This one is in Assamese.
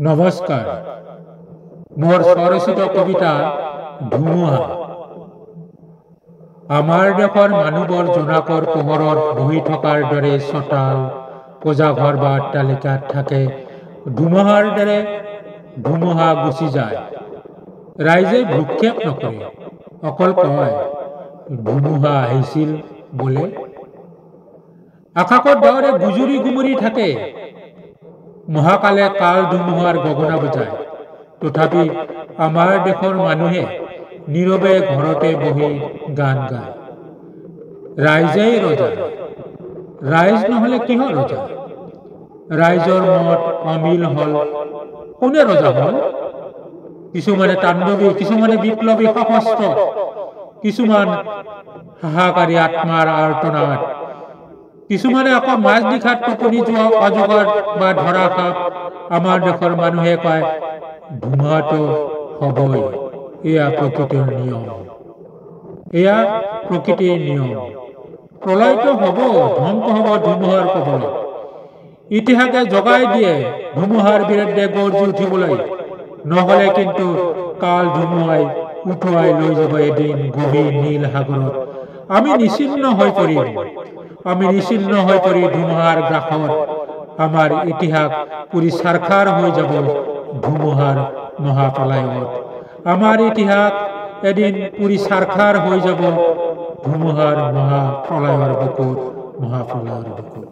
নমস্কাৰ। মোৰ স্বৰচিত কবিতা ধুমুহা। আমাৰ দেশৰ মানুহবোৰ জোনাকৰ পোহৰত বহি থকাৰ দৰে চোতাল, পূজাঘৰ বা অট্টালিকাত থাকে। ধুমুহাৰ দৰে ধুমুহা গুচি যায়, ৰাইজে ভ্ৰূক্ষেপ নকৰে, অকল কয়, ধুমুহা আহিছিল বোলে। আকাশত ডাৱৰে গুজৰি গুমৰি থাকে, মহাকালে কাল ধুমুহাৰ গগনা বজায়। তথাপি আমাৰ দেশৰ মানুহে নীৰৱে ঘৰতে বহি গান গায়। ৰাইজেই ৰজা, ৰাইজ নহলে কিহৰ ৰজা? ৰাইজৰ মত অমিল হল, কোনে ৰজা হল? কিছুমানে তাণ্ডৱী, কিছুমানে বিপ্লৱী সশস্ত্ৰ, কিছুমান হাহাকাৰী আত্মাৰ আৰ্তনাদ, কিছুমানে আকৌ মাজনিশাত টোপনি যোৱা অজগৰ বা ধৰা সাপ। আমাৰ দেশৰ মানুহে কয়, ধুমুহাটো হবই, এয়া প্ৰকৃতিৰ নিয়ম, এয়া প্ৰকৃতিৰ নিয়ম। প্ৰলয়টো হব, ধ্বংস হব ধুমুহাৰ কবলত। ইতিহাসে জগাই দিয়ে ধুমুহাৰ বিৰুদ্ধে গৰ্জি উঠিবলৈ, নহলে কিন্তু কাল ধুমুহাই উটুৱাই লৈ যাব এদিন গভীৰ নীল সাগৰত। আমি নিশ্চিহ্ন হৈ পৰিম, আমি নিশ্চিহ্ন হৈ পৰি ধুমুহাৰ গ্ৰাসত। আমাৰ ইতিহাস পুৰি ছাৰখাৰ হৈ যাব ধুমুহাৰ মহাপ্ৰলয়ত। আমাৰ ইতিহাস এদিন পুৰি ছাৰখাৰ হৈ যাব ধুমুহাৰ মহাপ্ৰলয়ৰ বুকুত, মহাপ্ৰলয়ৰ বুকুত।